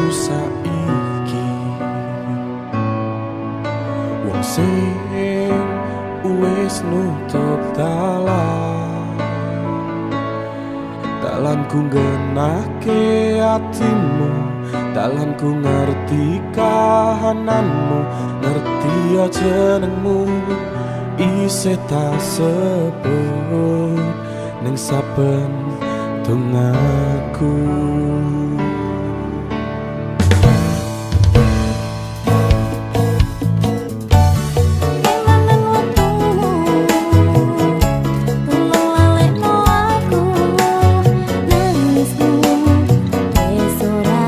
Saiki wong sing wis nutup dalan, dalanku nggenahke atimu, dalanku ngerti kahananmu, ngerti yo jenengmu isih tak sebut ning saben dongaku. Emanen wektumu, tulung lalekno aku. Nangismu wis ora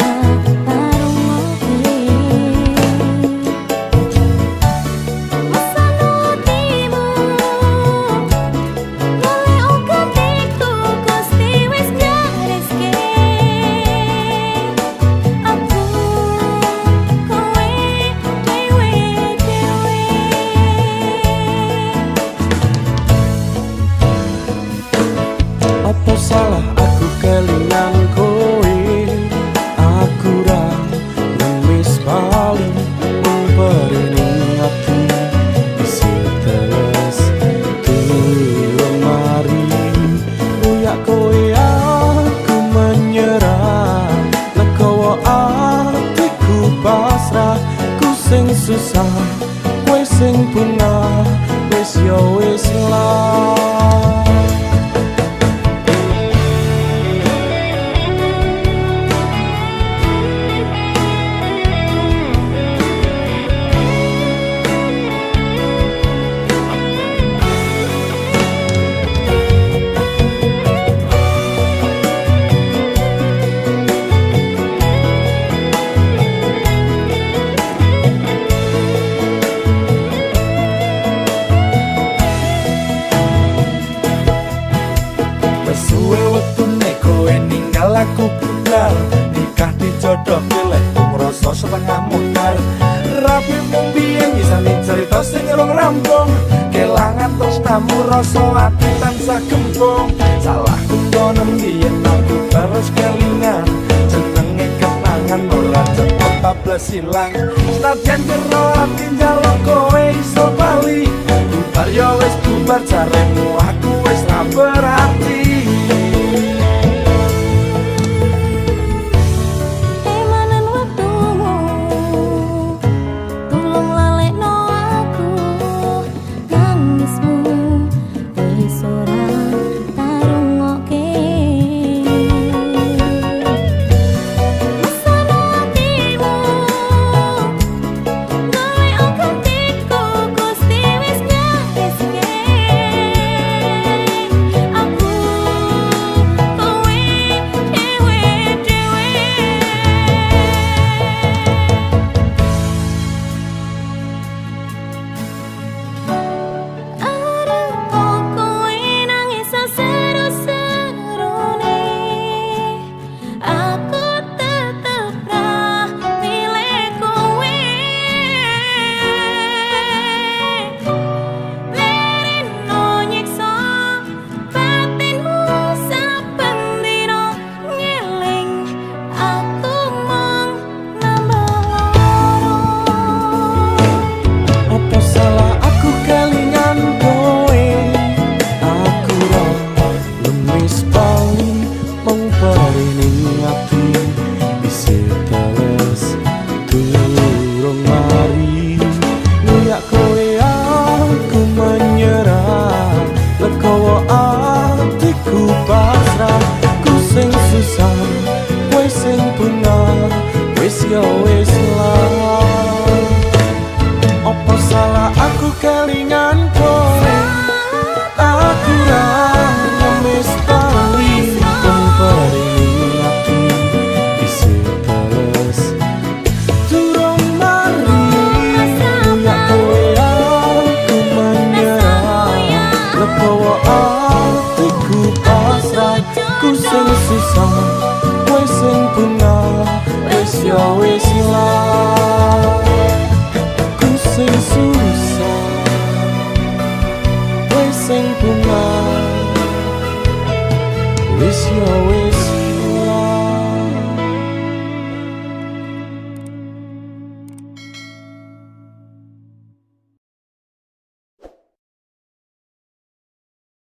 tarungoke. Mesano atimu, golek gantiku, Gusti wis ngariske. Aku kowe dhewe dhewe. Apa salah aku kelingan kowe? Aku ra ngemis bali, mung perih ati isih teles durung mari. Uyak kowe aku menyerah, legowo atiku pasrah. Ku sing susah, kowe sing bungah, wis yo wis lah. Wes suwe wektune kowe ninggal aku budal. Nikah dijodohke lek ngrasa setengah modal. Rapi mung biyen nyisani cerita sing rong rampung. Kelangan tresnamu rasa ati tansah gembung. Salahku kono biyen aku terus kelingan. Jenenge kenangan ora cepet bablas ilang. Senajan jero ati njaluk kowe iso bali. Bubar yo wis bubar jaremu aku wis ra berarti. Emanen wektumu, tulung lalekno aku. Nangismu wis ora tarungoke. Mesano atimu, golek gantiku, Gusti wis ngariske. Aku kowe dhewe dhewe. Arep kowe nangis seru-serune, aku tetep ra milih kowe. Lereno nyiksa batinmu saben dina, ngeling aku mung nambah lara. Apa salah aku kelingan kowe? Aku ra lemis bali, mung perih ning ati.